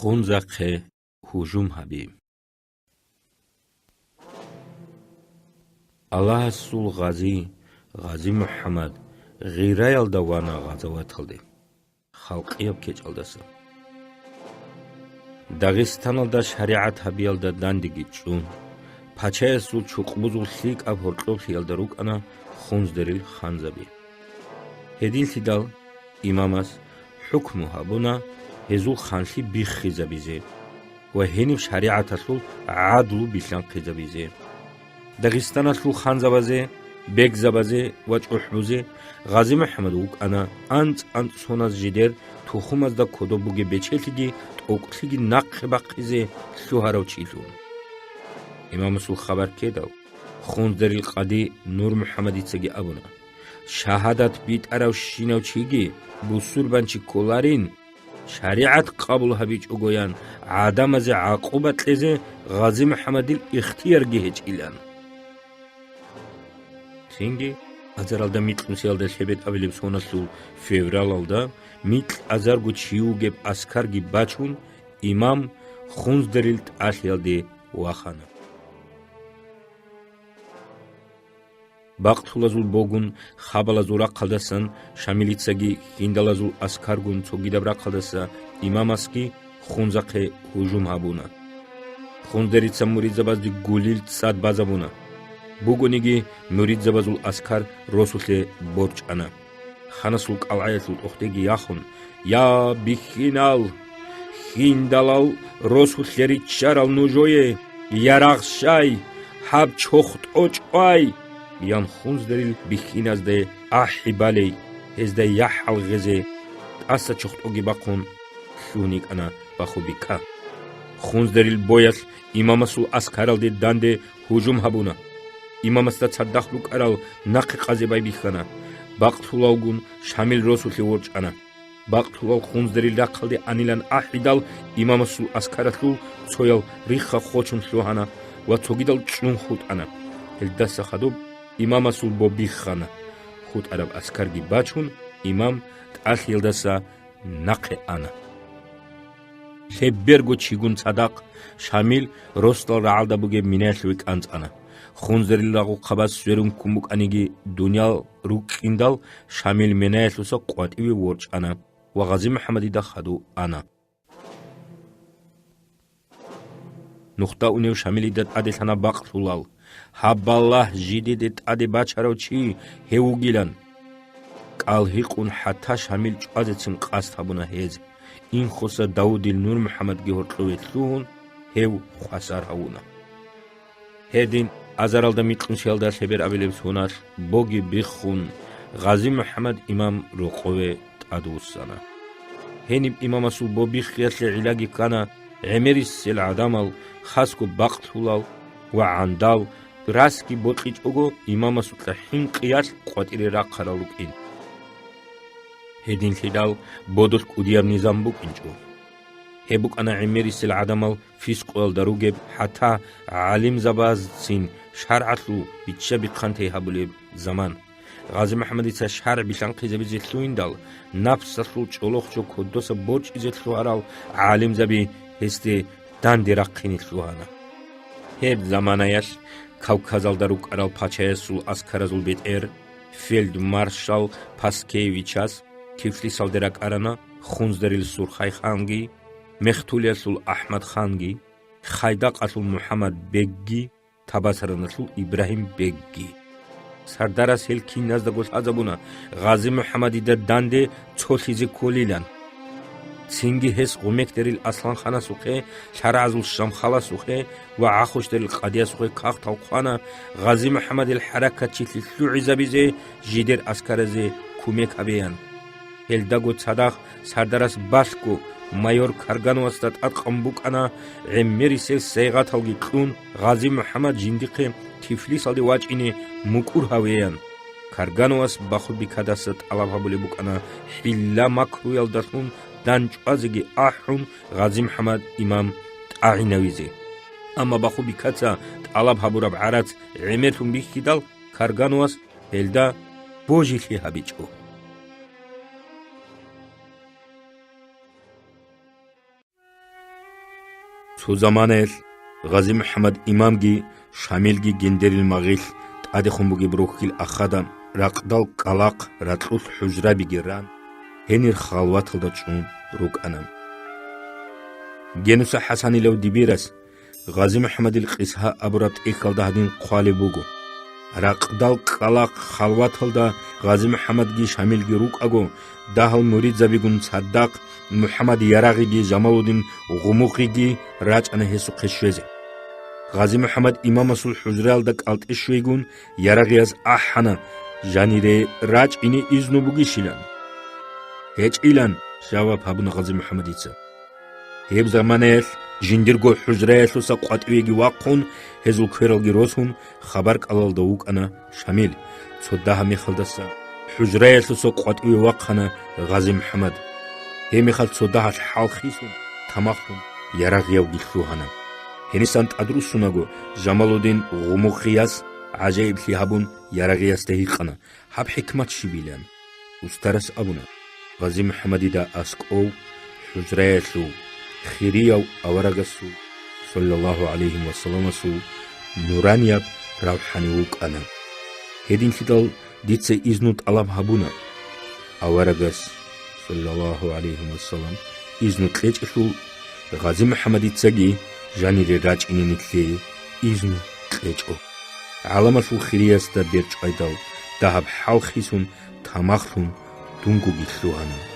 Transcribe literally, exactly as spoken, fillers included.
Хунзахъе гьужум гьаби. Аллагьасул гъази, Гъази МухӀаммад, гъираялда вана гъазаваталде, халкъияб кечӀалдаса. Дагъистаналда шаригӀат гьабиялда дандеги чӀун, пачаясул чукъбузул лъикӀаб гьоркьоблъиялда рукӀана хунздерил ханзаби. Гьединлъидал имамас хӀукму гьабуна гьезул ханлъи биххизабизе ва гьениб шаригӀаталъул гӀадлу билълъанхъизабизе. Дагъистаналъул ханзабазе, бегзабазе ва чӀухӀбузе Гъази МухӀаммад вукӀана анцӀ-анцӀ соназ жидер тухумазда кодоб бугеб бечелъиги тӀокӀлъиги нахъе бахъизе лъугьарав чилъун. Имамасул хабар ккедал, хунздерил къади Нур МухӀаммадицаги абуна: «Шагьадат битӀаравщинав чиги бусурбанчи кколарин, шаригӀат къабул гьабичӀогоян гӀадамазе гӀакъуба кьезе Гъази МухӀаммадил ихтиярги гьечӀилан». Цинги азаралда микьнусиялда лъебетӀабилеб соналъул февралалда микь азарго чи вугеб аскарги бачун, имам хунздерил тӀалъиялде вахана. Бакълъулазул богун хабалазул рахъалдасан Шамилицаги хьиндалазул аскаргун цогидаб рахъалдаса имамасги хунзахъе гьужум гьабуна. Хунздерица муридзабазде гулил цӀад базабуна. Бугониги, муридзабазул аскар росулъе борчӀана. Ханасул кӀалгӀаялъул тӀохтеги яхун: «Я бихьинал, хьиндалал росулъе риччарал нужее, я рагъ щай, гьаб чохтӀо чӀвай!» — ян хунздерил бихьиназде ахӀи балей, гьезда яхӀал гъезе, тӀаса чохтӀоги бахъун, лъугьун йикӀана Бахубика. Хунздерил боялъ имамасул аскаралде данде гьужум гьабуна. Имамасда цадахъ рукӀарал нахъе къазе байбихьана. Бакълъулалгун Шамил росулъе ворчӀана. Бакълъулал хунздерил рахъалде анилан ахӀидал, имамасул аскаралъул цоял рихха хочун лъугьана ва цогидал чӀун хутӀана. Гьелдаса хадуб имамасул бо биххана. ХутӀараб аскарги бачун, имам тӀалъиялдаса нахъе ана. Лъеберго чигун цадахъ Шамил росдал рагӀалда бугеб минаялъуве кӀанцӀана. Хунздерил рагъухъабаз сверун ккун букӀаниги, дуниял рукӀиндал Шамил минаялъуса къватӀиве ворчӀана ва Гъази МухӀаммадида хадув ана. Нухда унев Шамилида тӀаделъана бакълъулал: «Гьаб балагь жидеде тӀаде бачарав чи гьев вугилан». КӀал гьикъун хӀатта Шамил чӀвазецин къасд гьабуна гьез. Инхоса Давудил Нур МухӀаммадги гьоркьове лъугьун, гьев хвасар гьавуна. Гьедин азаралда микьнусиялда лъеберабилеб соналъ боги биххун, Гъази МухӀаммад имам рокъове тӀадвуссана. Гьениб имамасул бо биххиялъе гӀиллаги ккана гӀемерисел гӀадамал, хасго бакълъулал ва гӀандал, расги бокьичӀого имамасукьа хӀинкъиялъ къватӀире рахъарал рукӀин. Гьединлъидал бодулъ кӀудияб низам букӀинчӀо. Гьеб букӀана гӀемерисел гӀадамал фискъуялда ругеб, хӀатта гӀалимзабазцин шаргӀалъул бичча-бихъанте гьабулеб заман. Гъази МухӀаммадица шаргӀ билълъанхъизабизе лъугьиндал, напсалъул чӀолохъчо кодоса борчӀизе лъугьарал гӀалимзаби гьесде данде рахъине лъугьана. Гьеб заманаялъ Кавказалда рукӀарал пачаясул аскаразул бетӀер фельдмаршал Паскевичас Тифлисалде ракӀарана Хунздерил Сурхай ханги, Мехтулиялъул АхӀмад ханги, Хайдакъалъул МухӀаммад бегги, Табасараналъул Ибрагьим бегги. Сардарас гьел киназдаго лъазабуна Гъази МухӀаммадида данде цолъизе кколилан. Цинги гьес Гъумекдерил Асланханасухъе, ЛъарагӀазул Шамхаласухъе ва ГӀахущдерил Къадиясухъе кагътал хъвана, Гъази МухӀаммадил хӀаракатчилъи лъугӀизабизе жидер аскаразе кумек гьабеян. Гьелдаго цадахъ сардарас балъго майор Каргановасда тӀадкъан букӀана, гӀемерисел сайгъаталги кьун, Гъази МухӀаммад жиндихъе Тифлисалде вачӀине мукӀур гьавеян. Каргановас Бахубикадаса тӀалаб гьабулеб букӀана хӀилла-макруялдалъун дандчӀвазеги ахӀун, Гъази МухӀаммад имам тӀагӀинавизе. Амма Бахубикаца тӀалаб гьабураб гӀарац гӀемерлъун бихьидал, Каргановас гьелда божилъи гьабичӀо. Цо заманаялъ Гъази-МухӀаммад имамги Шамилги Гендерил магъилъ тӀадехун бугеб рохьил ахада ракъдал кӀкӀалахъ ракьулъ хӀужрабиги ран, гьенир халваталда чӀун рукӀана. Генуса ХӀасанилав Дибирас Гъази-МухӀаммадил къисгьа абураб тӀехьалда гьадин хъвалеб буго: ракъдал кӀкӀалахъ халваталда Гъази-МухӀаммадги Шамилги рукӀаго, дагьал муридзабигун цадахъ МухӀаммад Ярагъиги Жамалудин Гъумухъиги рачӀана гьесухъе щвезе. Гъази-МухӀаммад имамасул хӀужраялда кӀалтӀи щвейгун, Ярагъияс ахӀана, жанире рачӀине изну бугищилан. «ГьечӀилан», — жаваб гьабуна Гъази-МухӀаммадица. Гьеб заманаялъ жиндирго хӀужраялъуса къватӀивеги вахъун, гьезул квералги росун, хабар кӀалалда вукӀана Шамил. Цо дагьаб мехалдаса хӀужраялъуса къватӀиве вахъана Гъази-МухӀаммад. Гьеб мехалъ цо дагьалъ хӀалхьисун, тамахлъун, Ярагъиявги лъугьана. Гьенисан тӀадруссунаго, Жамалудин Гъумухъияс гӀажаиблъи гьабун, Ярагъиясда гьикъана: «Гьаб хӀикмат щибилан?» Устарас абуна: «Гъази-МухӀаммадида аскӀов хӀужраялъув хирияв аварагасул, саллаллагьу гӀалайгьи ва салламасул, нуранияб равхӀани вукӀана. Гьединлъидал дица изну тӀалаб гьабуна. Аварагас, саллаллагьу гӀалайгьи ва саллам, изну кьечӀелъул, Гъази-МухӀаммадицаги жанире рачӀине нилъее изну кьечӀо». ГӀаламалъул хириясда берчӀвайдал, дагьаб хӀалхьисун, тамахлъун, дунгоги лъугьана.